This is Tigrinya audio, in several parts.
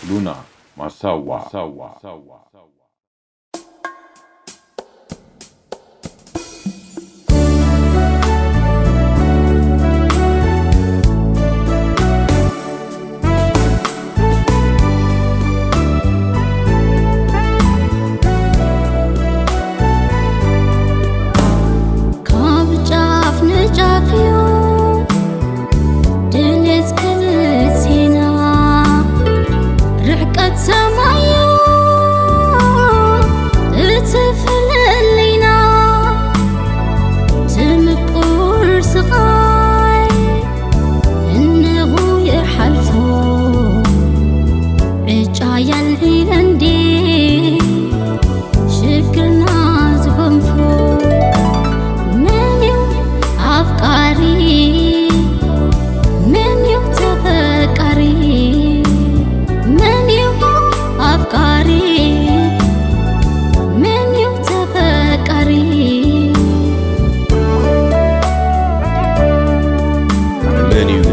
ሉና ማሳዋ። ካብ ጫፍ ንጫፍ እዩ ድሌት ክልቴና፣ ርሕቀት ሰማይ እዩ እቲ ፍልልይና። እቲ ምቁር ስቓይ እንሆ ይሓልፎ፣ ዕጫ የልዒለን ድየ ሽግርና ዝጎንፎ? መን እዩ ኣፍቃሪ? መን እዩ ተፈቃሪ? መን እዩ ኣፍቃሪ? መን እዩ ተፈቃሪ? መን እዩ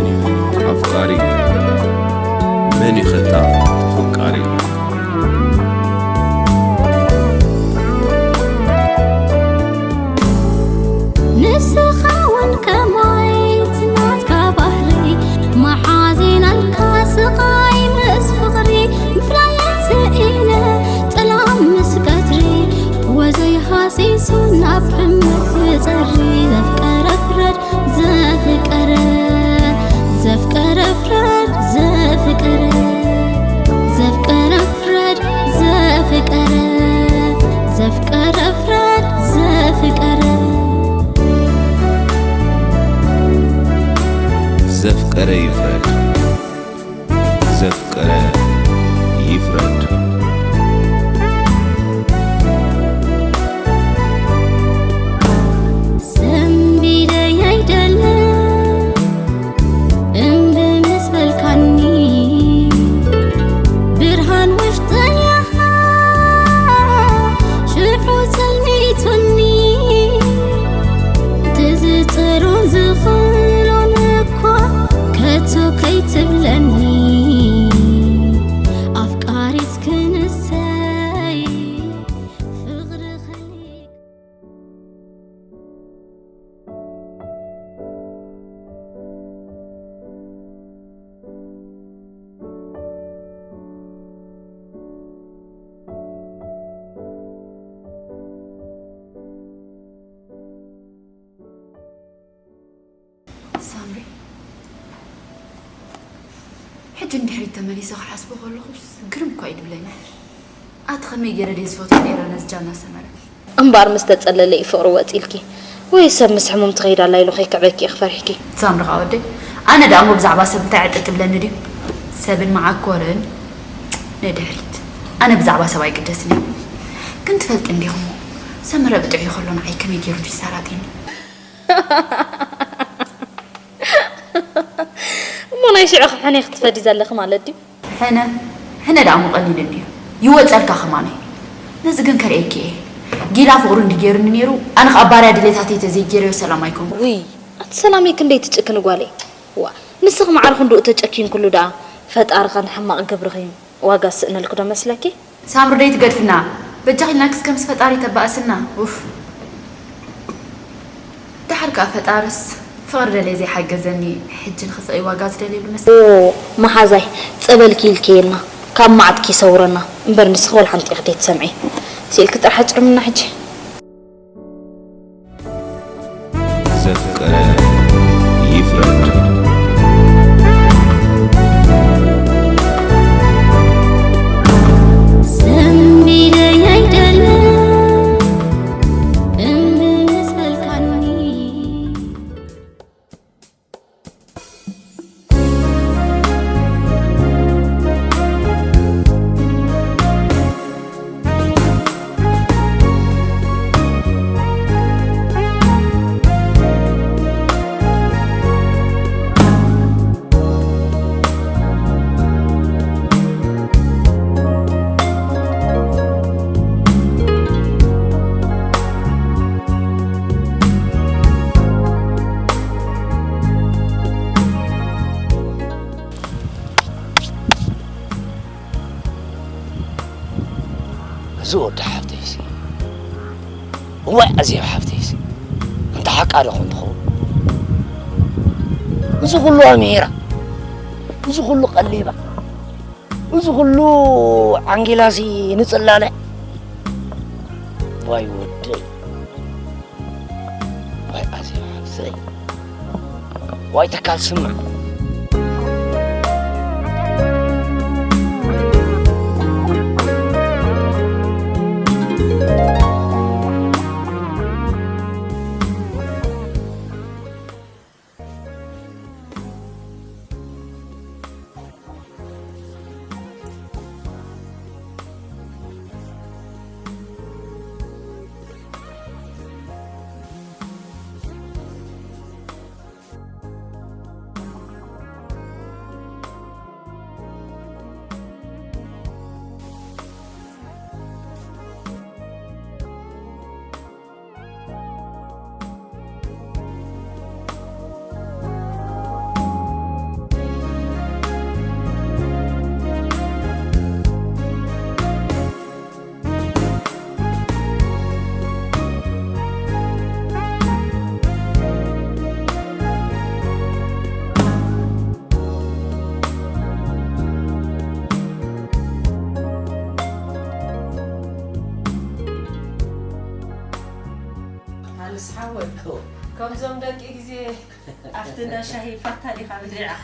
ኣፍቃሪ? መን እዩ ኸታ ተፈቃሪ? ንስኻ እውን ከማይ እቲ ናትካ ባህሪ፣ መሓዚናልካ ስቓይ ምስ ፍቕሪ፣ ምፍላየት ስኢነ ጥላም ምስ ቀትሪ፣ ወዘይ ሃሲሱ ናብ ሕመት ክጸሪ፣ ዘፍቀረ ፍረድ ዘፍቀረ፣ ዘፍቀረ ፍረድ ዘፍቀረ፣ ዘፍቀረ ፍረድ ዘፍቀረ፣ ዘፍቀረ ፍረድ ዘፍቀረ። ዘፍቀረ ይፍረድ፣ ዘፍቀረ ይፍረድ። ሰንቢደይ ኣይደለ እምቢ ምስ በልካኒ፣ ብርሃን ውሽጠይ ኣኻ ሽዑ ጸልሚቱኒ። ድዝጽሩ ዝኽእሎን እኳ ከቶ ከይትብለኒ፣ ኣፍቃሪት ክንሰይ ፍቕሪ ኸሊእ። ሳምሪ፣ ሕጂ ንድሕሪት ተመሊሰ ክሓስቦ ከለኹስ ግርም እኳ እዩ ድብለኒ። ኣቲ ከመይ ገይረ ድየ ዝፈትዎ ነይረ ነዚ ጃና ሰመረ? እምበኣር ምስ ተጸለለ እዩ ፍቕሪ ወጺእልኪ ወይ ሰብ ምስ ሕሙም ትኸይድ ኣላ ኢሉ ከይክዕበኪ ኢኺ ፈሪሕኪ። ሳምሪ ኸኣ ወደይ፣ ኣነ ደኣ እሞ ብዛዕባ ሰብ እንታይ ዕጥጥ ይብለኒ ድዩ? ሰብን መዓኮርን ንድሕሪት። ኣነ ብዛዕባ ሰብ ኣይግደስን እየ። ግን ትፈልጢ እንዲኺ እሞ ሰመረ ብጥዑይ ከሎ ንዓይ ከመይ ገይሩ ድዩ ዘራጥየኒ? እሞ ናይ ሽዑ ሕነ ክትፈዲ ዘለኺ ማለት ድዩ? ሕነ? ሕነ ደኣ እሞ ቀሊል እንድዩ። ይወጸልካ ከማነይ። ነዚ ግን ከርእየኪ እየ። ጊላ ፍቕሩ እንድዩ ገይሩኒ ነይሩ፣ ኣነ ኸኣ ባርያ ድሌታተይ ተዘይገይረዮ ሰላም ኣይኮንኩን። ውይ፣ ኣቲ ሰላመይ ክንደይ ትጭክኒ ጓለይ። ዋእ፣ ንስኺ ማዕረ ክንድኡ ተጨኪንክሉ ደኣ ፈጣሪ ኸ ንሕማቕ ግብርኺ ዋጋ ዝስእነልኪ ዶ መስለኪ? ሳምሪ ደይ ትገድፍና በጃኺ ኢልናክስ ከምስ ፈጣሪ ተባእስና ኡፍ። ደሓር ከኣ ፈጣርስ ፍቕሪ ደልየ ዘይሓገዘኒ ሕጂ ንኽስቐይ ዋጋ ዝደልየሉ መስ ኦ መሓዛይ ጸበልኪ ኢልክየና ካብ መዓትኪ ይሰውረና እምበር ንስኺ ወላ ሓንቲ ኢኺ ደይትሰምዒ ስኢልኪ ጥራሕ ኣጭርምና ሕጂ። ዘፍቀረ ይፍረድ። ሰንቢደይ ኣይደለ እምቢ ምስ በልካኒ። እዚ ወዲ ሓፍተይሲ፣ እዋይ ኣዜብ ሓፍተይሲ፣ እንተ ሓቃ ዶ ኾን ትኸውን? እዚ ኩሉ ኣምሂራ፣ እዚ ኩሉ ቀሊባ፣ እዚ ኩሉ ዓንጊላሲ ንጽላለ። ዋይ ወደይ፣ ዋይ ኣዜብ ሓፍተይ፣ ዋይ ተካል ስማዕ። ኣንስ ሓወይ፣ ከምዞም ደቂ ግዜ ኣብቲ እንዳ ሻሂ ፋታ ዲኻ ብድዒኻ?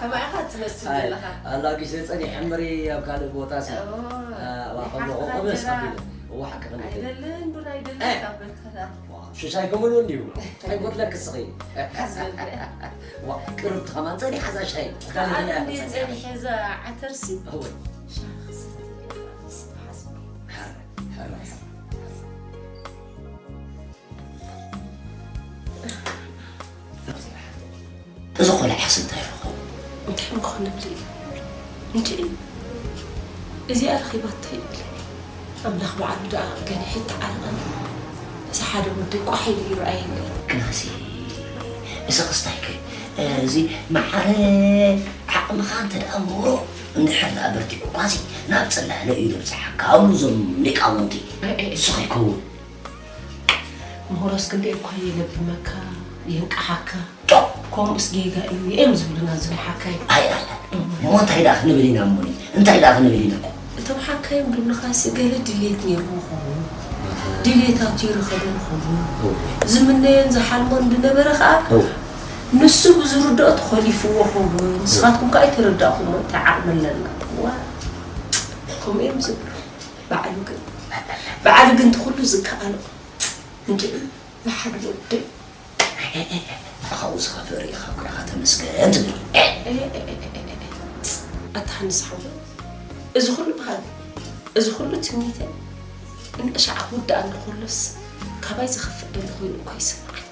ከማይ ኢኻ ትመስል ዘለኻ። ኣላጊሰ ጸኒሐ እምበሪ ኣብ ካልእ ቦታሲ። ኦ፣ ኣባ ከለኹ ሓፍትኻ ቆመስ እንጀራ ኣቢለ። እዋ ሓቂ ከመይ? ኣይደልን፣ ቡን ኣይደልን፣ እ። ካብ በልካ ደኣ። ዋ፣ ሽሻይ ከምኡ እንድዩ። ኣይጎድለኪ እስኺ። ሓዝበልኪ። ዋ፣ ቅርብቲ ከማን ጸኒሓ እዛ ሻሂ። ካልእ ኣነ ጸኒሓ። ጸኒሐ እዛ ዓተርሲ። እወ። ሻሂ ክሰቲ ሓዝበልኪ። ሕራይ፣ ሕራይ። እዚ ቆልዓስ እንታይ ረኸቦ? እንታይ ምኾነ ብለይ። እንድዒ እዚኣ ረኺባቶ ይብል። ኣምላኽ ባዕሉ ደኣ ገኒሑ ይተዓረቐኒ። እዚ ሓደ ወደይ ቋሕ ኢሉ ይረኣየኒ። ግናሲ፣ እዚ ክስታይከ፣ እዚ መዓረ ዓቕምኻ እንተ ደኣ ምሁሮ፣ እንድሕር ደኣ በርቲዑ እኳሲ፣ ናብ ጽላለ እዩ ዘብጽሓካ፣ ኣብሉ እዞም ሊቃውንቲ። ኣይ፣ ኣይ፣ ኣይ። ንሱ ከይከውን። ምሁሮስ ክንደይ እኳ የለብመካ፣ የንቅሓካ። ጦ! ከምኡስ ጌጋ እዩ፣ እዮም ዝብሉና ዝንሓካይ። ኣይ፣ ኣይ፣ ኣይ። እሞ እንታይ ደኣ ክንብል ኢና እሞኒ? እንታይ ደኣ ክንብል ኢና? እቶም ሓካዮም ዝብሉኻሲ ገለ ድሌት ነይርዎ ኸውን። ድሌታቱ ይረኸበ ኸውን። እዎ። ዝምነዮን ዝሓልሞን ዝነበረ ኸኣ እዎ። ንሱ ብዝርድኦ ተኾሊፍዎ ኸውን። ንስኻትኩም ከኣ ኣይተረዳእኹሞ እንታይ ዓቕሚ ኣለና። ዋ፣ ከምኡ እዮም ዝብሉ። ባዕሉ ግን፣ ባዕሉ ግን እቲ ኩሉ ዝከኣሎ። እንድዒ፣ ዝሓድጎ ወደይ። ካብኡ ዝኸፍእ ርኢኻ እኮ ኢኻ ተመስገን ትብል። ኣታ ሃንስ ሓወይ፣ እዚ ኩሉ ባህጊ፣ እዚ ኩሉ ትምኒተይ፣ እንቅሻዕ ክውዳእ እንከሎስ፣ ካባይ ዝኸፍእ ደሊ ኮይኑ እኮ ይስምዓኒ።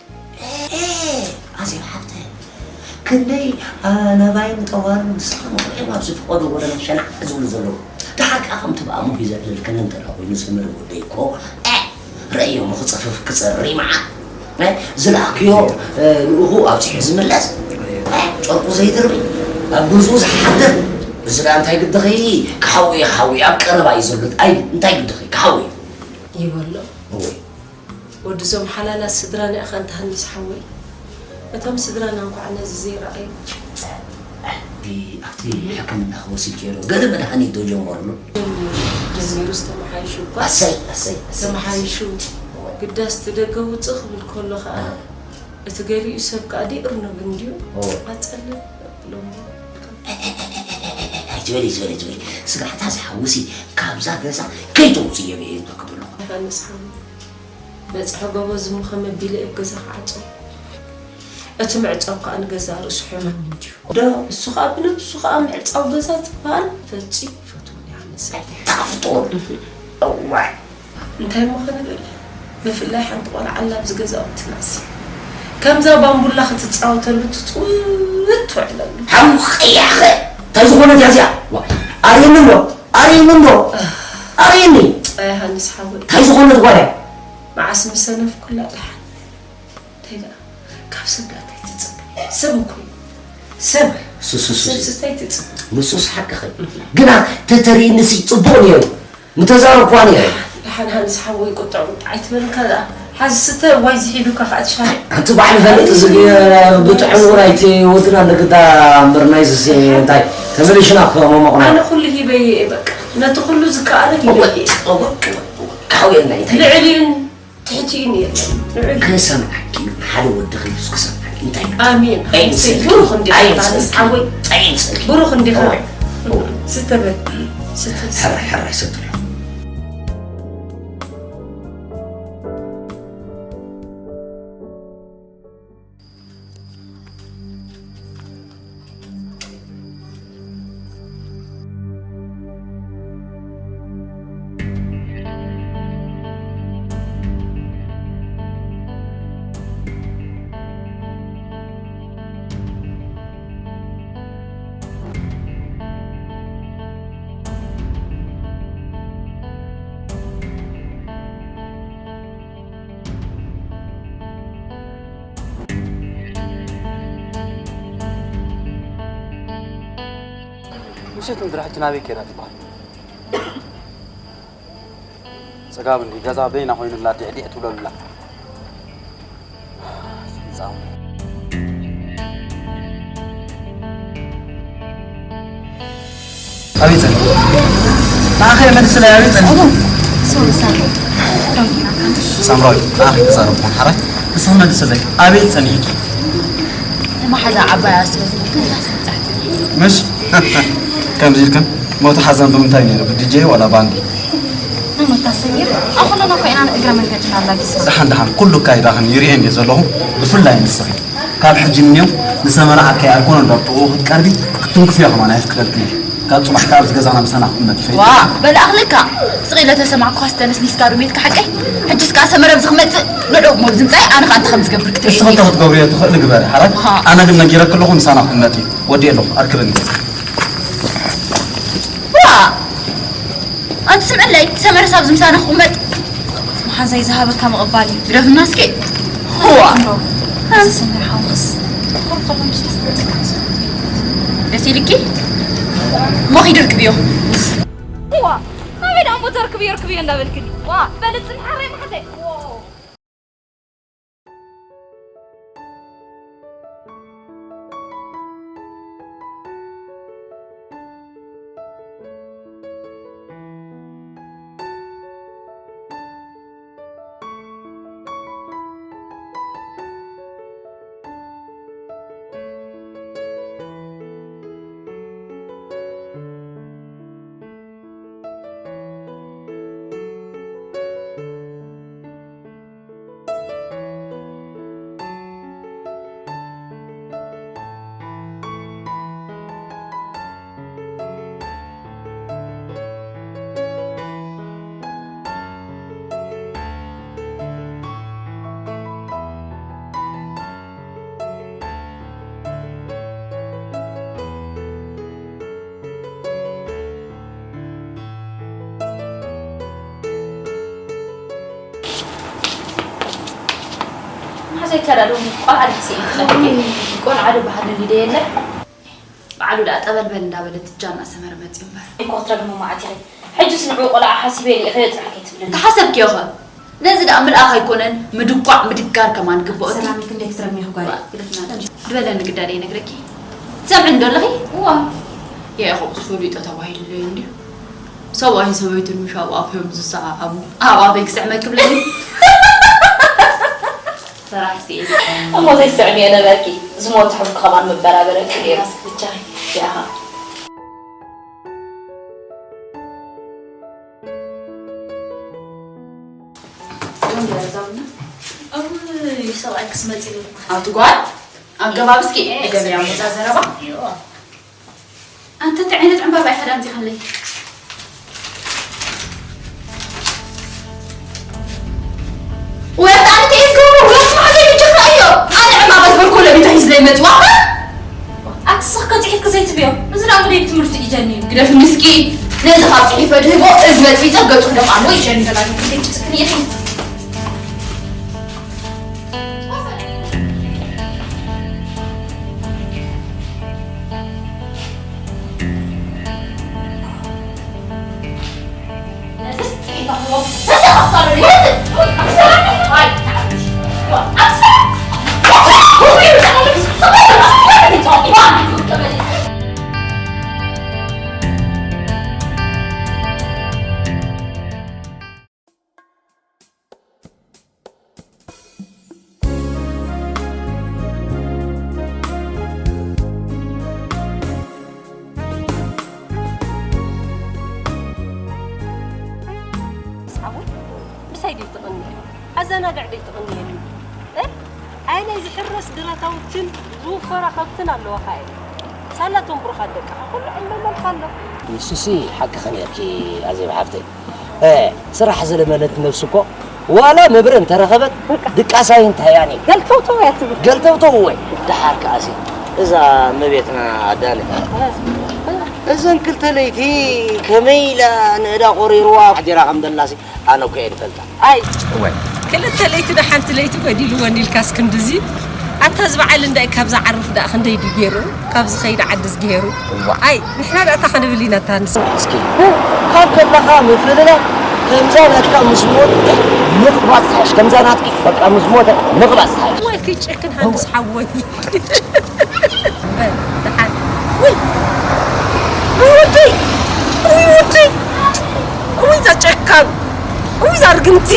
ኣዜብ ሓፍተይ፣ ክንደይ ኣናብይን ጠዋርን ንስኻ ምኽንያት ኣብዚ ፍቖዶ ጎደና ሸናዕ ዝብሉ ዘለዉ። ደሓር ከኣ ከምቲ ብኣሞ ሒዘ ዕልልክን እንተ ደኣ ኮይኑ፣ ሰመረ ወደይ እኮ፣ እ፣ ረእዮሞ ክጸፍፍ ክጸሪ መዓት፣ እ፣ ዝለኣኽክዮ፣ እ፣ ልኡኹ ኣብጺሑ ዝምለስ፣ እ፣ ጨርቁ ዘይድርቢ፣ ኣብ ገዝኡ ዝሓድር፣ እዚ ደኣ እንታይ ግድኺ? ክሓዊ እዩ፣ ክሓዊ እዩ፣ ኣብ ቀረባ እዩ ዘሎ። ኣይ፣ እንታይ ግድኺ? ክሓዊ እዩ። ይበሎ። እወ። ወዲ እዞም ሓላላት ስድራና ኢኻ እንተ ሃንስ ሓወይ። እቶም ስድራና እንኳዕ ነዚ ዘይረኣዩ። ዲ ኣብቲ ሕክምና ክወስድ ገይሩ ገለ መድሃኒት ዶ ጀመርሉ? ጀሚሩ፣ ጀሚሩስ ተመሓይሹ እኳ። ኣሰይ፣ ኣሰይ፣ ኣሰይ። ተመሓይሹ። እወ። ግዳስ እቲ ደገ ውፅእ ክብል ከሎ ኸዓ፣ እ። እቲ ገሊኡ ሰብ ከኣ ዲ እርኖብ እንድዩ። እወ። ኣጸልም ብሎሞ። ኣይትበሊ፣ ኣይትበሊ፣ ኣይትበሊ። ስጋዕታ ዝሓውሲ ካብዛ ገዛ ከይተውፅዮ እየ ዝብለኪ ዘለኹ። ሃንስ ሓወይ። በጽሒ ጎቦ ዝሙኸ መቢለ እብ ገዛ ክዓጾ። እቲ ምዕጻው ከኣ ንገዛእ ርእሱ ሕማም እንድዩ። ዶ? እሱ ከኣ ብነብሱ ከኣ ምዕጻው ገዛ ዝበሃል ፈጺሙ ይፈትዎ ኣይኮነን። ኣይተፍትዎን። እህ። እዋይ። እንታይ እሞ ክንብል? ብፍላይ ሓንቲ ቆልዓ ኣላ ኣብዚ ገዛውትና እዚ። ከምዛ ባምቡላ ክትጻወተሉ ትጽውት ትውዕለሉ። ሓው ቀያኸ እንታይ ዝኾነት እያ እዚኣ? ዋ፣ ኣርእየኒ እንዶ፣ ኣርእየኒ እንዶ፣ ኣርእየኒ። ኣይ ሃንስ ሓወይ። እንታይ ዝኾነት ጓል እያ? መዓስ ምሰነፍኩላ ደሓን። እንታይ ደኣ? ካብ ሰብ ደኣ እንታይ ትጽበ? ሰብ እኮ እዩ። ሰብ። ሱስ፣ ሱስ፣ ሱስ። ሰብስ እንታይ ትጽበ? ንሱስ ሓቅኺ። ግና ተተሪእንሲ ጽቡቕ ነይሩ። ምተዛረብኩዋ ነይረ። ደሓን ሃንስ ሓወይ፣ ቁጥዕ ቁጥዕ ኣይትበል። ከዛ ሓዚ ስተ ዋይ ዝሒዱካ ከዓ ትሻለ። ኣንቲ ባዕሊ ፈልጥ ዝግ ብጥዕም ውራይቲ ወድና ንግዳ እምበር ናይ ዝስ እንታይ ተመሊሽና እኮ መሞቕና። ኣነ ኩሉ ሂበ እየ በቃ። ነቲ ኩሉ ዝከኣለ ሂበ እየ። ሓውየና እንታይ ልዕሊን ትሕቲን የለን። ልዕሊ ክሰምዓኪ እዩ ሓደ ወዲ ከይዱስ ክሰምዓኪ እንታይ ኣሜን። ኣይ ሓንሰይ ንስኪ ብሩኽ እንዲኻ ኣይ ሃንስ ንስኪ ሓወይ። ኣይ ንስኪ ብሩኽ እንዲኻ ኣይ ስተበል ስተስ ሕራይ ሕራይ ሰትሎ ምሸት ምድሪ ሕጂ ናበይ ከይዳ ትበሃል? ጽጋብ እንዲ ገዛ በይና ኮይኑላ ዲዕዲዕ ትብለሉላ። ኣበይ ጸኒሑ? ንዓኸ መልስለይ፣ ኣበይ ጸኒሑ? ሳምራዊት፣ ንዓኺ ክዛረብኩ ሓራይ፣ ንስኺ መልስለይ፣ ኣበይ ጸኒሕኪ? መሓዛ ዓባያ ስለ ዝነበርካ ሰምጻዕቲ። ምሽ ከምዚ ኢልክን ሞት ሓዘን ብምንታይ ነይሩ ብዲጄ ዋላ ባንዲ? መታሰኛ ኣኹለና እኮ ኢና ንእግረ መንገድና ኣላጊስና። ደሓን ደሓን ኩሉ ኣካይዳኽን ይርእየን እየ ዘለኹ። ብፍላይ ንስኺ ካብ ሕጂ ንኔው ንሰመራ ዓርከይ ኣይኮነን ዶ ኣብ ጥቕኡ ክትቀርቢ ክትትንክፍዮ ከማን ኣይፍቅደልክን እየ። ካብ ጽባሕ ከኣ ኣብዚ ገዛና ምሳና ክትቕመጥ ይፈይድ። ዋ በላእኽልካ ስቕ ኢለ ተሰማዕኩኻስ ተነስኒስካ ዶ ሜትካ ሓቀይ? ሕጅስ ከኣ ሰመረ ኣብዚ ክመጽእ ንዑ እሞ ዝምጻይ ኣነ ከኣ እንታይ ከም ዝገብር ክትርእየኒ እስኺ እንተ ክትገብርዮ ትኽእሊ ግበሪ ሓራይ። ኣነ ግን ነጊረኪ ኣለኹ ምሳና ክትመጺ ወዲኤ ኣለኹ ኣርክብኒ። ዋ ኣንቲ ስምዕለይ ሰመረስ ኣብዚ ምሳና ክቕመጥ መሓዛይ ዝሃበካ ምቕባል እዩ ግደፍና እስኪ ዋ ሰመረ ሓውስ ደስ ኢልኪ እሞ ኺዲ ርክብዮ ዋ ኣበይ ደኣ እሞ ተርክብዮ ርክብዮ እንዳበልክኒ ዋ በልፅን ሓረይ ማሕዘይ መሓዘይ ከዳ ዶ ቆልዓ ድሕሲ ቆልዓ ዶ ባህል ሊደ የለ በዓሉ ደኣ ጠበልበል እንዳበለ ትጃና ሰመረ መፂኡ እምበር እኮ ክትረግሞ መዓት ኢኺ ሕጅስ ንዑ ቆልዓ ሓሲበ ኢለ ኢኸዮ ጥራሕ ከይትብለኒ ተሓሰብክዮ ኸ ነዚ ደኣ ምልኣኽ ኣይኮነን ምድቋዕ ምድጋር ከማን ግብኦ ሰላሚ ክንደይ ክትረግሚ ኢኺ ጓል ግደፍና ድበለኒ ግዳደ ይነግረኪ ትሰምዕኒ ዶ ኣለኺ እዋ የእኹ ዝፈሊጦ ተባሂሉለይ እንድዩ ሰብኣይን ሰበይትን ምሽ ኣብኡ ኣፍዮም ዝሰዓዓሙ ኣብ ኣበይ ክስዕመኪ ብለኒ ሰራሕ ስኢል እሞ ዘይስዕም እየ ነበርኪ ዝሞት ሕጉ ከማን መበራበረኪ ነይሩ ብቻ ያኻ ሰብኣይ ክስመፅ ይብል ኣብቲ ጓል ኣገባብ እስኪ እገበያ ሞዛ ዘረባ ኣንተ እንታይ ዓይነት ዕምባባ ኢኻ ዳምፂኻለይ ወጣ እንታይ ዝገብሩ ወጥ ማዕዘ ይጅካ እዮ ኣነ ዕምባባ ዝበልኮ ለቢታ ሂዝለይ መፅዋ ኣቲ ስኽከ ፅሒፍክ ዘይትብዮ እዚ ዳ ምደይ ትምህርቲ እዩ ጀኒ ግደፍ ምስኪ ነዚ ካብ ፅሒፈ ድህቦ እዚ መፅቢፀ ገፁ ደቃሞ ይሸኒ ዘጋኒ ክትክኒ ኢኺ ተናግዕ ደይትቕንየኒ። እ? ኣይ ናይ ዝሕረስ ግራታውትን ዝውፈራ ከብትን ኣለዋኻ እየ። ሳላቶም ብሩኻት ደቅኻ ኩሉ ዕምበመልካ ኣሎ። ንሱሲ ሓቅኺ ነርኪ ኣዜብ ሓፍተይ። እ፣ ስራሕ ዝለመደት ነብሲ እኮ ዋላ መብርእ እንተረኸበት ድቃስ ኣይንታያን እዩ። ገልተውተው እያ ትብል። ገልተውተው ወይ። ደሓር ከኣሲ እዛ እመቤትና ኣዳነ እዘን ክልተ ለይቲ ከመይ ኢላ ንእዳ ቆሪርዋ ሓዲራ ከም ዘላሲ ኣነ እኮ እየ ዝፈልጣ። ኣይ እወ። ክልተ ለይቲ ዶ ሓንቲ ለይቲ ጎዲልወን ኢልካስ ክንድዚ? ኣታ እዚ በዓል እንዳይ ካብ ዝዓርፍ ደኣ ክንደይ ድዩ ገይሩ? ካብ ዝኸይድ ዓዲ ዝገይሩ? እዋ። ኣይ ንሕና ደኣ እታ ክንብል ኢና እታ ንስ-። እስኪ ካብ ከለኻ ምፍልላይ ከምዛ ናትካ ምስ ሞተ ምቕባጽ ትሓሽ። ከምዛ ናትኪ በቃ ምስ ሞተ ምቕባጽ ትሓሽ። እዋይ ከይጨክን ሃንስ ሓወይ። በል፣ ደሓን። ውይ! ውይ ወደይ! ውይ ወደይ! ውይ እዛ ጨካን! ውይ እዛ ርግምቲ!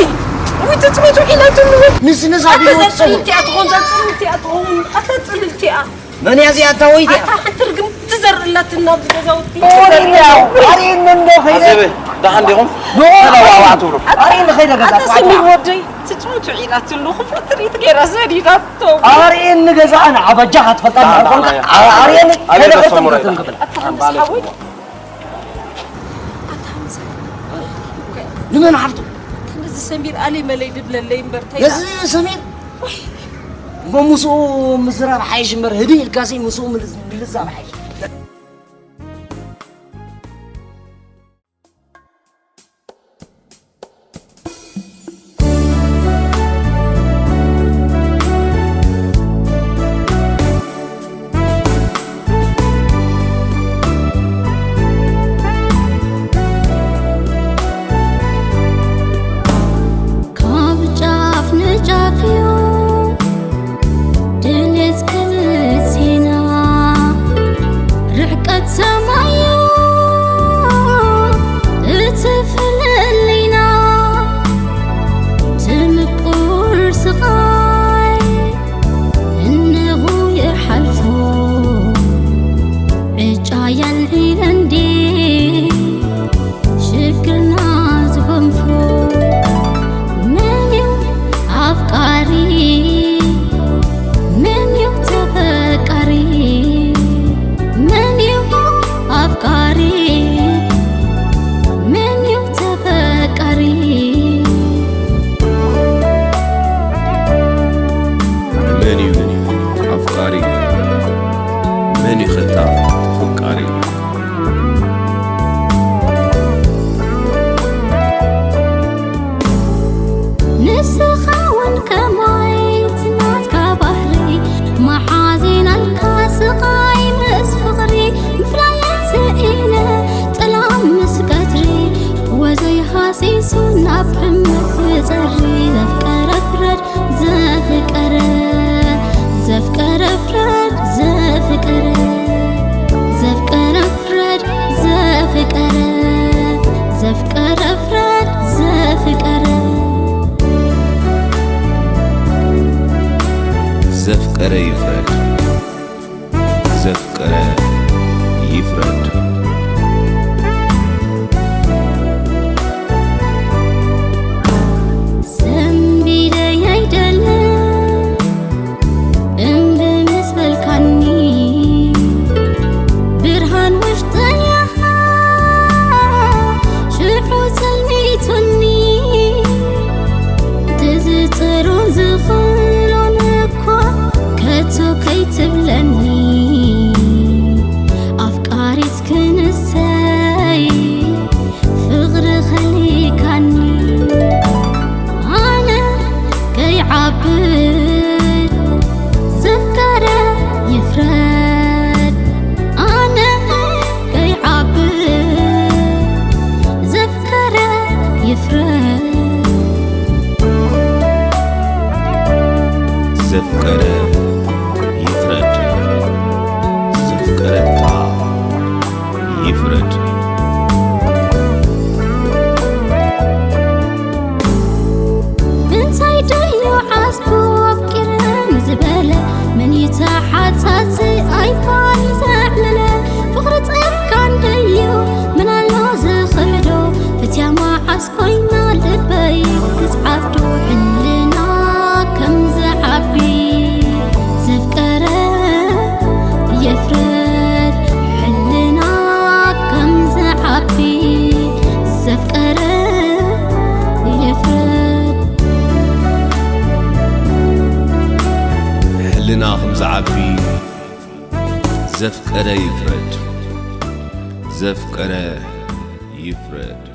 ውይ ትጽቢቱ ዒላትሉ ወይ! ንስ ነዛ ኣታ ቢሮ እዛ ትጸውር። ጽልልቲ እያ ትኾን፣ እዛ ጽልልቲ እያ ትኸውን፣ ኣታ ጽልልቲ እያ። መን እያ እዚኣ? እታ ወይቲ እያ። ኣታ ሓንቲ ርግምቲ ዘርእላትና ኣብዚ ገዛውቲ። ኣርእየኒ እንዶ ኸይደ። ኣዜበ፣ ደሓን ዲኹም? ኖ። ተለዋዋዕ ትብሉ። ኣርእየኒ ኸይደ ገዛ ኣታ ኳዕታ። ሰሚር ወደይ፣ ትጽቢቱ ዒላትሉ፣ ክፉእ ትርኢት ገይራ ሰዲዳቶ። ኣርእየኒ ገዛኣ ንዓ በጃኻ ትፈልጣ ደሓን፣ ደሓን፣ ደሓን። ኣርእየኒ ኣበይ ከይደ ተሰምሮ ክርጥም ኢላ? ክርጥም ክብል። ኣታ ሃምሳ ሓወይ። ኣታ ሃምሳ። ንመን ሓፍቱ? ኣታ ነዚ ሰሚር ኣለይ መለይ ድብለለይ እምበር፣ ተይ ነዚ ደኣ። ሰሚር? እሞ ምስኡ ምዝራብ ሓይሽ እምበር፣ ህድእ ኢልካሲ ምስኡ ምልዝ-፣ ምልዛብ ሓይሽ። ካብ ጫፍ ንጫፍ እዩ ድሌት ክልቴና፣ ርሕቀት ሰማይ እዩ እቲ ፍልልይና። እቲ ምቁር ስቓይ እንሆ ይሓልፎ፣ ዕጫ የልዒለን ድየ ሽግርና ዝጎንፎ? መን እዩ ኣፍቃሪ? መን እዩ ተፈቃሪ? መን እዩ ኣፍቃሪ? መን እዩ ተፈቃሪ? መን እዩ ኣፍቃሪ? መን እዩ ኸታ ተፈቃሪ? ንስኻ እውን ከማይ እቲ ናትካ ባህሪ፣ መሓዚናልካ ስቓይ ምስ ፍቕሪ፣ ምፍላየት ስኢነ ጥላም ምስ ቀትሪ፣ ወዘይ ሃሲሱ ናብ ሕመት ክጸሪ፣ ዘፍቀረ ፍረድ ዘፍቀረ፣ ዘፍቀረ ፍረድ ዘፍቀረ፣ ዘፍቀረ ፍረድ ዘፍቀረ፣ ዘፍቀረ ፍረድ ዘፍቀረ። ዘፍቀረ ይፍረድ፣ ዘፍቀረ ይፍረድ። ሰንቢደይ ኣይደለ እምቢ ምስ በልካኒ፣ ብርሃን ውሽጠይ ኣኻ ሽዑ ጸልሚቱኒ። ድዝጥሩን ዝኽእሎን እኳ ከቶ ከይትብለኒ፣ ኣፍቃሪት ክንሰይ ፍቕሪ ከሊካኒ። ኣነ ከይዓብድ ዘፍቀረ ይፍረድ፣ ኣነ ከይዓብድ ዘፍቀረ ይፍረድ። ዘፍቀረ ይፍረድ፣ ዘፍቀረታ ይፍረድ። እንታይ ደዩ ዓስቡ ኣፍቂረ ንዝበለ፣ መን ይተሓጻጽ ኣይፋል ዘዕለለ? ፍቕሪ ጸርካን ደዩ መን ኣሎ ዝኽሕዶ? ፍትያ መዓስ ኮይና ልበይ ክትዓዶ? ሕልና ግና ከም ዝዓቢ ዘፍቀረ ይፍረድ፣ ዘፍቀረ ይፍረድ።